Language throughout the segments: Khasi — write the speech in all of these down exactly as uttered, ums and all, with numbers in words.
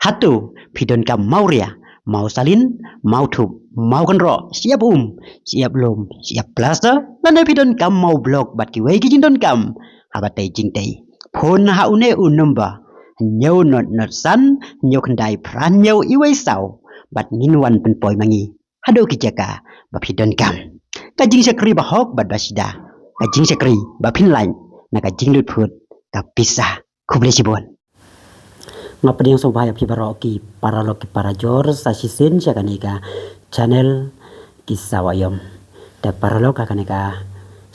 Hato phi donkam mawria, mawsalin, mawthuk, mawkynroh, shyiap um, shyiap lum, shyiap plaster, lane phi donkam mawblok bad kiwei ki jingdonkam? Haba tei jingtei, phone ha une u number: hynñiew not not san, hynñiew khyndai phra hynñiew iwei saw, bad ngin wan pynpoi ma ngi haduh ki jaka ba phi donkam. Ka jingshakri bahok bad basida, ka jingshakri ba phin lait na ka jinglut phut ka pisa. Khublei shibun. Nga pdiang sngewbha ïa phi baroh ki paralok ki parajor sa shisien sha kane ka channel Ki Sawa Ïom. Te paralok, ha kane ka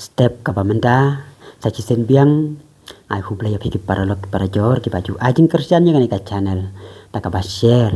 step kaba mynta, sa shisien biang nga ai khublei ïa phi ki paralok ki parajor kiba ju ai jingkyrshan ïa kane ka channel da kaba share,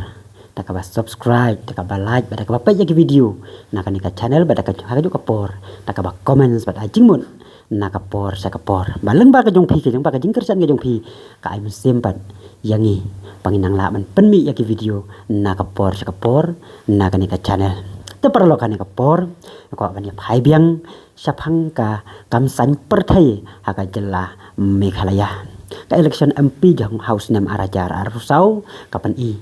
da kaba subscribe, da kaba like bad da kaba peit ïa ki video na kane ka channel bad da ka, ha kajuh ka por da kaba comments bad ai jingmut na ka por sha ka por. Ba lyngba ka jong phi, ka lyngba ka jingkyrshan ka jong phi, ka ai mynsiem pat ïa ngi ba ngin nang lah ban pynmih ïa ki video na ka por sha ka por na kane ka channel. Te paralok, ha kane ka por nga kwah ban ïa phai biang shaphang ka kam saiñ pyrthei ha ka jylla Meghalaya. Ka election M P jong ha u snem ar hajar arphew saw ka pyni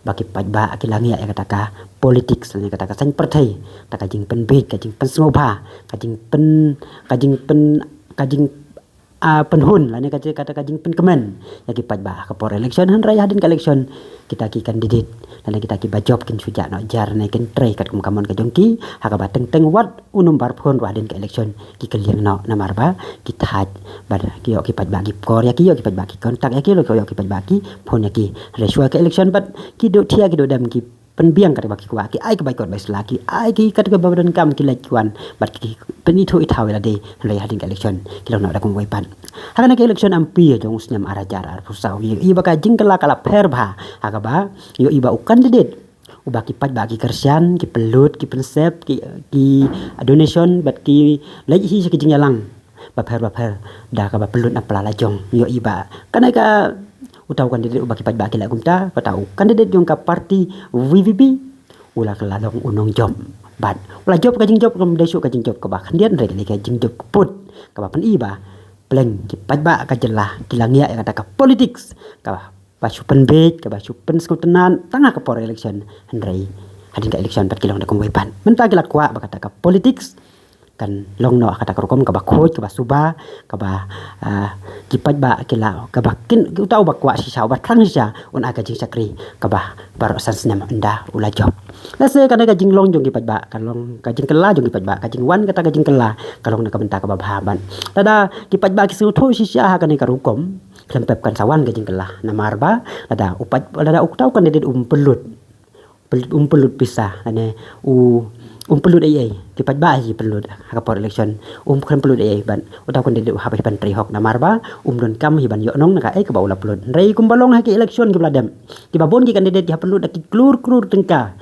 ba ki paidbah ki la ngiah ïa kata ka politics lane kata ka saiñ pyrthei, kata ka jingpynbeit, ka jingpynsngewbha, ka jingpyn, ka jingpyn, ka jing, ah, pynhun lane kata, kata ka jingpynkmen ïa ki paidbah ha ka por election. Hynrei hadien ka election kita ki candidate lane kita kiba jop kin shu jah noh jar ne kin trei katkum ka mon ka jong ki, ha kaba teng teng wat u number phone ruh hadien ka election ki kylliang noh, namar ba ki thait bad ki ïoh ki paidbah ki kor ïa ki, ïoh ki paidbah ki contact ïa ki, ïoh ki paidbah ki phone ïa ki. Hynrei shuwa ka election bad ki duh thiah ki duh dem ki pynbiang katba ki kwah, ki ai ka bai kot bai sla, ki ai ki katba ba donkam, ki leit ki wan bad ki pynithuh ithaw ïa lade. Hynrei hadien ka election ki long noh da kumwei pat. Ha kane ka election M P jong u snem ar hajar arphew saw, ïohi ba ka jingkylla ka la pher bha, ha kaba ïohi ba u candidate uba ki paidbah ki kyrshan, ki pynlut, ki pynsep, ki, ki donation bad ki leit hi sha ki jingïalang bapher bapher da kaba pynlut na pla la jong. Ïohi ba kane ka, uta u candidate uba ki paidbah ki leh kumta, kata u candidate jong ka party V V P u la kylla long u nongjop bad u la jop ka jingjop, kam dei shuh ka jingjop kaba khyndiat, hynrei ka dei ka jingjop kput kaba pyni ba pleng ki paidbah ka jylla ki la ngiah ïa kata ka politics kaba, ba shu pynbeit, kaba shu pynsngewtynnad tang ha ka por election. Hynrei hadien ka election pat ki long da kumwei pat. Mynta ki la kwah ba kata ka politics kan long noh ha kata ka rukom kaba khuid, kaba suba, kaba, ah, ki paidbah ki la, kaba kin, uta uba kwah shisha, uba thrang shisha un ai ka jingshakri kaba baroh san snem ynda u la jop. Lehse kane ka jinglong jong ki paidbah ka long, ka jingkylla jong ki paidbah, ka jingwan kata ka jingkylla ka long na ka bynta kaba bha bad lada ki paidbah ki sngewthuh shisha ha kane ka rukom, khlem pep kan sa wan ka jingkylla, namar ba lada u paid, lada uta u candidate um pynlut, pynlut, um pynlut pisa, lane u, um pynlut ei ei, ki paidbah hi pynlut ha ka por election, um khlem pynlut ei ei bad uta u candidate u hap ban trei hok, namar ba um donkam hi ban ïoh nong na kaei kaba u la pynlut. Hynrei kumba long ha ki election kiba la dep, kiba bun ki candidate ki hap pynlut da ki klur klur tyngka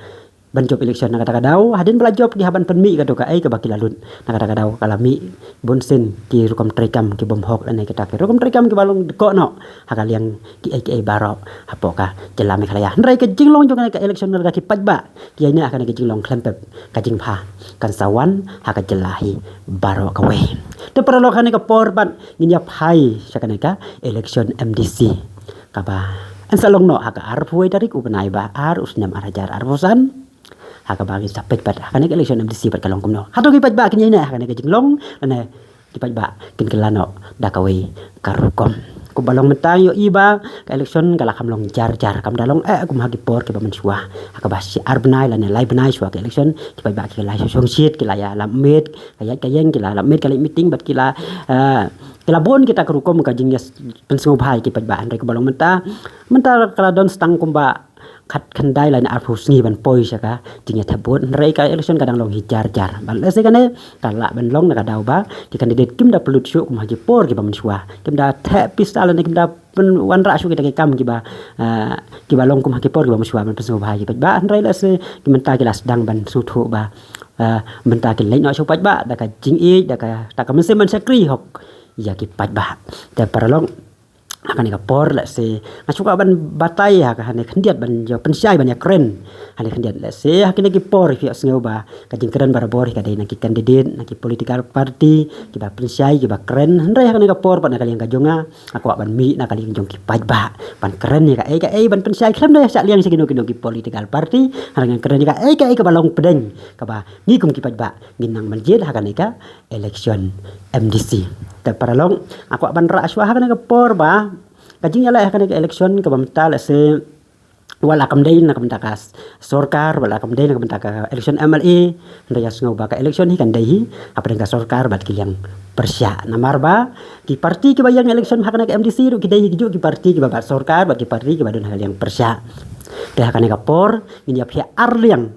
ban jop election. Na kata ka daw hadien ba la jop ki hap ban pynmih kato kaei kaba ki la lut. Na kata ka daw ka la mih bunsien ki rukom treikam ki bym hok lane kita ki rukom treikam kiba long dkoh noh ha ka liang kiei kiei baroh hapoh ka jylla Meghalaya. Hynrei ka jinglong jong kane ka election lada ki paidbah ki ïaineh ha kane ka jinglong khlem pep, ka jingbha kan sa wan ha ka jylla hi baroh kawei. Te paralok, ha kane ka por pat ngin ïa phai sha kane ka election M D C kaba yn sa long noh ha ka arphew wei tarik u bnai ba ar u snem ar hajar arphew san. Ha kaba ngin sa peit pat ha kane ka election M D C pat ka long kumno. Hato ki paidbah kin ïaineh ha kane ka jinglong lane ki paidbah kin kylla noh da kawei ka rukom? Kumba long mynta ïohi ba ka election ka la kham long jar jar, kam da long eh kum ha ki por kiba mynshuwa. Ha kaba shi ar bnai lane lai bnai shuwa ka election ki paidbah ki la shong shit, ki la ïalap miet, ka ïaid ka ïeng, ki la lap miet, ka leit meeting bad ki la, eh, ki la bun kita ka rukom ka jingïa pynsngewbha ïa ki paidbah. Hynrei kumba long mynta, mynta ka la don tang kumba khatkhyndai lane arphew sngi ban poi sha ka jingïathep vote, hynrei ka election ka dang long hi jar jar. Bad lehse kane ka lah ban long na ka daw ba ki candidate kim da pynlut shuh kum ha ki por kiba mynshuwa, kim da theh pisa lane kim da pynwanrah shuh kita ki kam kiba, ah, kiba long kum ha ki por kiba mynshuwa ban pynsngewbha ïa ki paidbah. Hynrei lehse ki mynta ki la sdang ban sngewthuh ba, ah, mynta kin leit noh sha u paidbah da ka jingïeit, da kata ka mynsiem ban shakri hok ïa ki paidbah. Te paralok, Ha kane ka por lehse nga shu kwah ban batai ha kane khyndiat ban ïa pynshai ban ïa kren. Ha kane khyndiat lehse ha kine ki por phi ïohsngew ba ka jingkren barabor hi ka dei na ki candidate, na ki political party kiba pynshai kiba kren. Hynrei ha kane ka por pat na ka liang ka jong nga, nga kwah ban mih na ka liang jong ki paidbah ban kren ïa kaei kaei ban pynshai khlem da ïa shah liang sha kino kino ki political party. Hynrei ngan kren ïa kaei kaei kaba long pdeng kaba ngi kum ki paidbah ngin nang ban jied ha kane ka election M D C. Te paralok, nga kwah ban rah shuwa ha kane ka por ba ka jingïaleh ha kane ka election kaba mynta lehse wat la kam dei na ka bynta ka s-, sorkar, wat la kam dei na ka bynta ka election M L A, hynrei ïohsngew ba ka election hi kan dei hi hapdeng ka sorkar bad ki liang pyrshah. Namar ba ki party kiba ïeng election ha kane ka M D C ruh ki dei hi kijuh ki party kiba bat sorkar bad ki party kiba don ha ka liang pyrshah. Te ha kane ka por ngin ïa phiah ar liang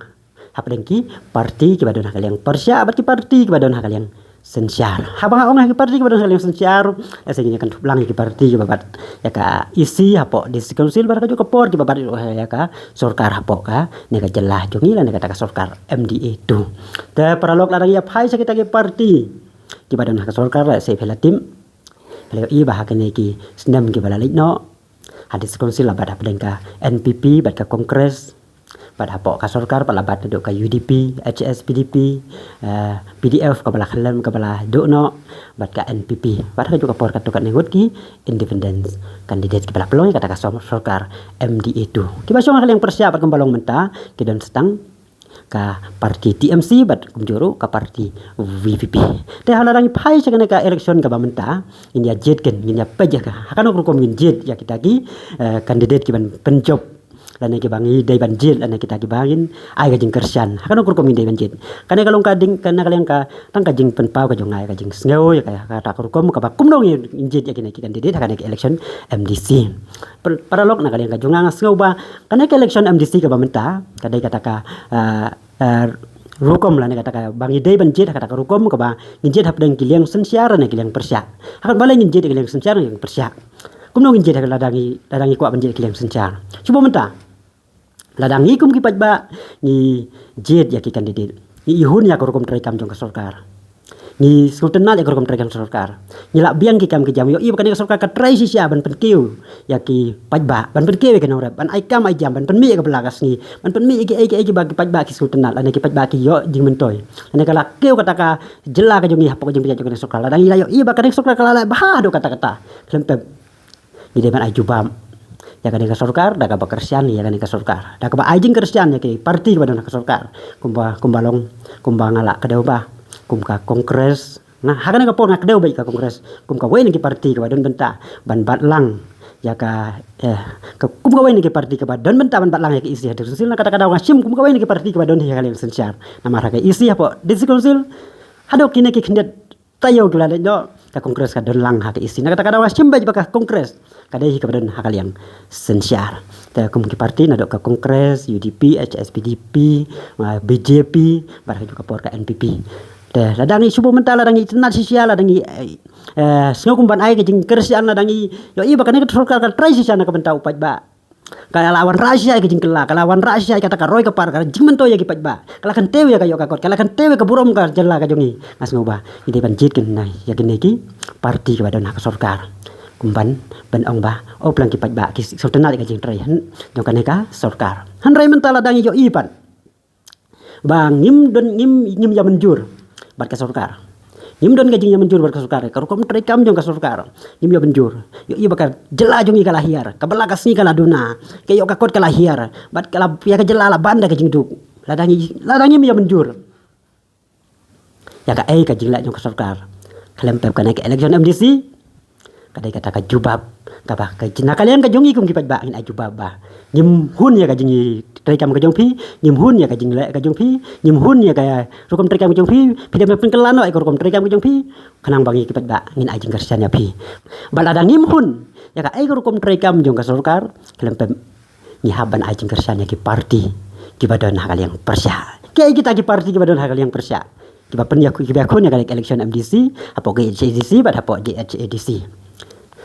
hapdeng ki party kiba don ha ka liang pyrshah bad ki party kiba don ha ka liang synshar. Haba nga ong ha ki party kiba don ha ka liang synshar, lehse ngin ïa kynthup lang ïa ki party kiba bat ïa ka E C hapoh District Council bad ha kajuh ka por kiba bat ïa ka sorkar hapoh kane ka jylla jong ngi lane kata ka sorkar M D A two. Te paralok, lada ngi ïa phai sha kita ki party kiba don ha ka sorkar, lehse phi la tip, phi la ïohi ba ha kine ki snem kiba la leit noh ha District Council la bat hapdeng ka N P P bad ka Congress, bad hapoh ka sorkar pat la bat naduh ka U D P, H S P D P, eh, P D F kaba la khlem kaba la duh noh, bad ka N P P. Bad ha kajuh ka por katto katne ngut ki independent candidate kiba la pynlong ïa kata ka sor-, sorkar M D A two. Kiba shong ha ka liang pyrshah bad kumba long mynta ki don sa tang ka party T M C bad kumjuh ruh ka party V P P. Te ha lada ngi phai sha kane ka election kaba mynta, ngin ïa jied ken, ngin ïa peit ïa ka ha kano ka rukom ngin jied ïa kita ki, eh, candidate kiban pynjop lane kiba ngi dei ban jied lane kita kiba ngin ai ka jingkyrshan. Ha kano ka rukom ngin dei ban jied? Kane ka long ka ding, kane ka liang ka tang ka jingpynpaw ka jong nga, ka jingsngew ïa ka, ïa kata ka rukom kaba kumno ngin jied ïa kine ki candidate ha kane ka election M D C. Par-, paralok, na ka liang ka jong nga, nga sngew ba kane ka election M D C kaba mynta ka dei kata ka, ah, ah, rukom lane kata kaba ngi dei ban jied ha kata ka rukom kaba ngin jied hapdeng ki liang synshar ne ki liang pyrshah. Hakan balei ngin jied ki liang synshar ne ki liang pyrshah? Kumno ngin jied ha lada ngi, lada ngi kwah ban jied ki liang synshar? Shu ba mynta lada ngi kum ki paidbah ngi jied ïa ki candidate, ngi ihun ïa ka rukom treikam jong ka sorkar, ngi sngewtynnat ïa ka rukom treikam sorkar, ngi lah biang ki kam ki jam, ïohi ba kane ka sorkar ka trei shisha ban pynkiew ïa ki paidbah, ban pynkiew ïa ki nongrep, ban ai kam ai jam, ban pynmih ïa ka bylla ka sngi, ban pynmih ïa ki, ïa ki, ïa ki ba ki paidbah ki sngewtynnat lane ki paidbah ki ïoh jingmyntoi. Lane ka la kiew kata ka jylla ka jong ngi hapoh ka jingpynïaid jong kane ka sorkar. Lada ngi la ïohi ba kane ka sorkar ka la leh bha haduh katta katta, khlem pep ngi dei ban ai jubab ïa kane ka sorkar da kaba kyrshan ïa kane ka sorkar, da kaba ai jingkyrshan ïa ki party kiba don ha ka sorkar. Kumba, kumba long, kumba nga la kdew ba kum ka Congress, nga ha kane ka por nga kdew ba ïa ka Congress kum kawei na ki party kaba don bynta ban bat lang ïa ka, eh, ka, kum kawei na ki party kaba don bynta ban bat lang ïa ka E C ha District Council. Na kata ka daw nga shim kum kawei na ki party kaba don hi ha ka liang synshar. Namar ha ka E C hapoh District Council haduh kine ki khyndiat taïew kiba la leit noh, ka Congress ka don lang ha ka E C. Na kata ka daw nga shim beit ba ka Congress ka dei hi kaba don ha ka liang synshar. Te kum ki party naduh ka Congress, U D P, H S P D P, ah, B J P, bad ha kajuh ka por ka N P P. Te lada ngi shu ba mynta, lada ngi tynnat shisha, lada ngi, eh, eh, sngew kum ban ai ka jingkyrshan, lada ngi ïohi ba kane ka sorkar ka trei shisha na ka bynta u paidbah, ka la wanrah shisha ïa ka jingkylla, ka la wanrah shisha ïa kata ka roi ka par, ka la jingmyntoi ïa ki paidbah, ka la kyntiew ïa ka ïoh ka kot, ka la kyntiew ïa ka burom ka jylla ka jong ngi. Nga sngew ba ngi dei ban jied ken ïa kine ki party kiba don ha ka sorkar, kum ban, ban ong ba, oh, plang ki paidbah ki sngewtynnat ïa ka jingtrei, hmm, jong kane ka sorkar. Hynrei mynta lada ngi ïohi pat ba ngim don, ngim, ngim ïa mynjur bad ka sorkar, ngim don ka jingïa mynjur bad ka sorkar, ka rukom treikam jong ka sorkar ngim ïa mynjur. Ïohi ba ka jylla jong ngi ka la hiar, ka bylla ka sngi ka la duna, ka ïoh ka kot ka la hiar, bad ka la, ïa ka jylla la ban da ka jingduk. Lada ngi, lada ngim ïa mynjur ïa kaei ka jingleh jong ka sorkar, khlem pep kane ka election M D C ka dei kata ka jubab kaba ka jin-, na ka liang ka jong ngi kum ki paidbah ngin ai jubab ba ngim hun ïa ka jingtreikam ka jong phi, ngim hun ïa ka jingleh ka jong phi, ngim hun ïa ka rukom treikam ka jong phi, phi dei ban pynkylla noh ïa ka rukom treikam ka jong phi, khnang ba ngi ki paidbah ngin ai jingkyrshan ïa phi. Bad lada ngim hun ïa kaei ka rukom treikam jong ka sorkar, khlem pep ngi hap ban ai jingkyrshan ïa ki party kiba don ha ka liang pyrshah. Kiei kita ki party kiba don ha ka liang pyrshah kiba pynïakhun, kiba ïakhun ïa ka election M D C hapoh K H A D C bad hapoh J H A D C?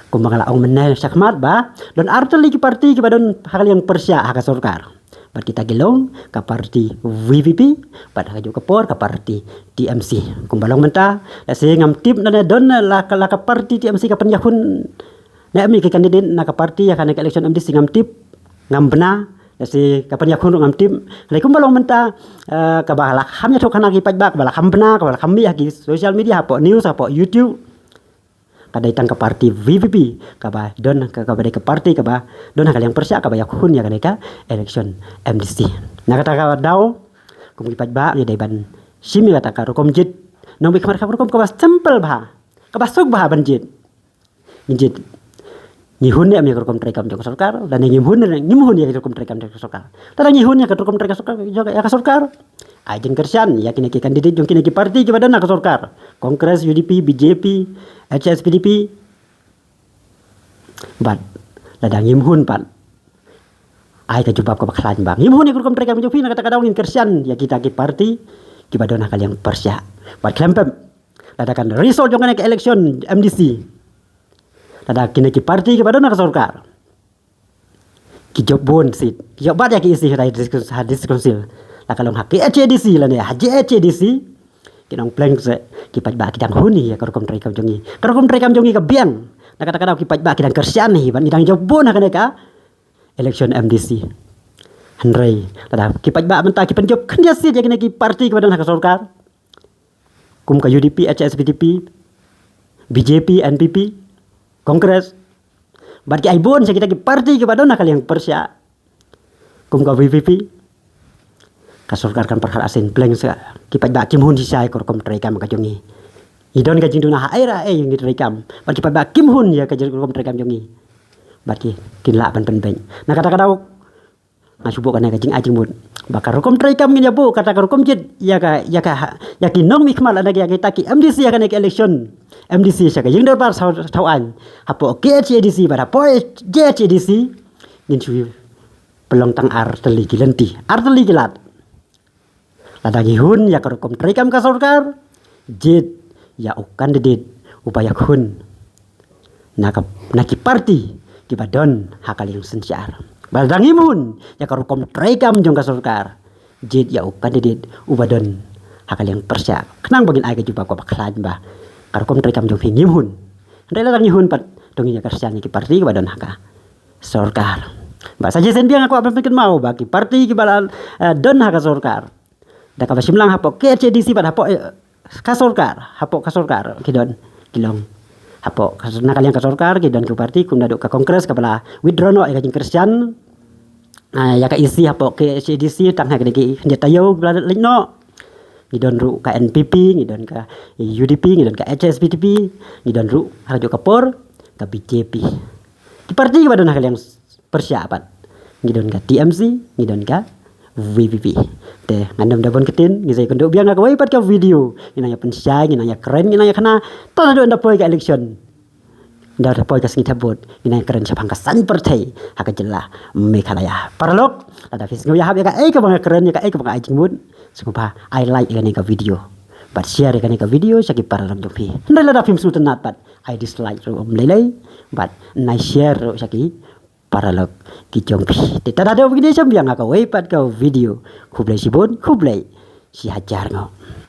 Kumba nga la ong mynne shakhmat ba don artylli ki party kiba don ha ka liang pyrshah ha ka sorkar. Bad kita ki long ka party V P P bad ha kajuh ka por ka party T M C. Kumba long mynta, lehse ngam tip lane don la ka, la ka party T M C ka pynïakhun Em, ïa ki candidate na ka party ïa kane ka election M D C ngam tip, ngam bna, lehse ka pynïakhun ruh ngam tip. Hynrei kumba long mynta, eh, kaba la kham ïathuh khana ki paidbah, kaba la kham bna, kaba la kham mih ha ki social media, hapoh news, hapoh YouTube. Ka dei tang ka party V P P, kaba don, ka, kaba dei ka party, kaba don ha ka liang pyrshah, kaba ïakhun ïa kane ka election M D C. Na kata ka daw, kum ki paidbah, ngi dei ban shim ïa kata ka rukom jied nongmihkhmat, ka rukom kaba simple bha, kaba suk bha ban jied. Ngi jied, ngi hun ne em ïa ka rukom treikam jong ka sorkar, lane ngim hun ne, ngim hun ïa ka rukom treikam jong ka sorkar. Lada ngi hun ïa ka rukom treikam sorkar, jong ka, ïa ka sorkar, ai jingkyrshan ïa kine ki candidate jong kine ki party kiba don ha ka sorkar, Congress, U D P, B J P, H S P D P. Bad lada ngim hun pat, ai ka jubab kaba khlaiñ ba ngim hun ïa ka rukom treikam jong phi, na kata ka daw ngin kyrshan ïa kita ki party kiba don ha ka liang pyrshah. Bad khlem pep, lada kan result jong kane ka election M D C, lada kine ki party kiba don ha ka sorkar ki jop bun seat, ki jop bat ïa ki E C ha District, ha District Council, la ka long ha K H A D C lane ha J H A D C, ki nongpleng se ki paidbah ki dang hun ïa ka rukom treikam jong ngi. Ka rukom treikam jong ngi ka biang. Na kata ka daw ki paidbah ki dang kyrshan hi ban ngi dang jop bun ha kane ka election M D C. Hynrei lada ki paidbah mynta ki pynjop khyndiat seat ïa kine ki party kiba don ha ka sorkar, kum ka U D P, H S P D P, B J P, N P P, Congress, bad ki ai bun sha kita ki party kiba don ha ka liang pyrshah, kum ka V P P, ka sorkar kan pyrkhat arsien pleng se ki paidbah kim hun shisha ïa ka rukom treikam ka jong ngi. Ngi don ka jingduna ha ei ruh ei ngi treikam, bad ki paidbah kim hun ïa ka rukom treikam jong ngi. Bad ki, kin lah ban pynbeit. Na kata ka daw, nga shu buh kane ka jingai jingmut ba ka rukom treikam ngin ïa buh, kata ka rukom jied ïa ka, ïa ka, ïa ki nongmihkhmat lane ïa kita ki M D C ha kane ka election M D C sha ka ïing dorbar thaw, thaw aiñ, hapoh K H A D C bad hapoh J H A D C, ngin shu pynlong tang ar tylli ki lynti, ar tylli ki lad. Lada ngi hun ïa ka rukom treikam ka sorkar, jied ïa u candidate uba ïakhun na ka, na ki party kiba don ha ka liang synshar. Bad lada ngim hun ïa ka rukom treikam jong ka sorkar, jied ïa u candidate uba don ha ka liang pyrshah, khnang ba ngin ai ka jubab kaba khlaiñ ba ka rukom treikam jong phi ngim hun. Hynrei lada ngi hun pat, to ngin ïa kyrshan ïa ki party kiba don ha ka sorkar. Bad sa shisien biang nga kwah ban pynkynmaw ba ki party kiba la, eh, don ha ka sorkar, da kaba shim lang hapoh K H A D C bad hapoh, eh, ka sorkar, hapoh ka sorkar ki don, ki long, hapoh ka, na ka liang ka sorkar ki don ki party kum naduh ka Congress kaba la withdraw noh ïa ka jingkyrshan, ah, ïa ka E C hapoh K H A D C tang ha kine ki khyndiat taïew ba la leit noh. Ngi don ruh ka N P P, ngi don ka U D P, ngi don ka H S P D P, ngi don ruh ha kajuh ka por ka B J P. Ki party kiba don ha ka liang pyrshah pat, ngi don ka T M C, ngi don ka V P P. Te ngan ym da bun ktien, ngi sa ïakynduh biang ha kawei pat ka video, ngi nang ïa pynshai, ngi nang ïa kren, ngi nang ïa khana, tang naduh ynda poi ka election, ynda poi ka sngi thep vote, ngi nang ïa kren shaphang ka saiñ pyrthei ha ka jylla Meghalaya. Paralok, lada phi sngew ïahap ïa kaei kaba nga kren, ïa kaei kaba nga ai jingmut, sngewbha ai like ïa kane ka video bad share ïa kane ka video sha ki paralok jong phi. Hynrei lada phim sngewtynnat pat, ai dislike ruh ym lei lei, bad nai share ruh sha ki paralok ki jong phi. Te tada dei ba kine shim biang ha kawei pat ka video. Khublei shibun, khublei shihajar nguh.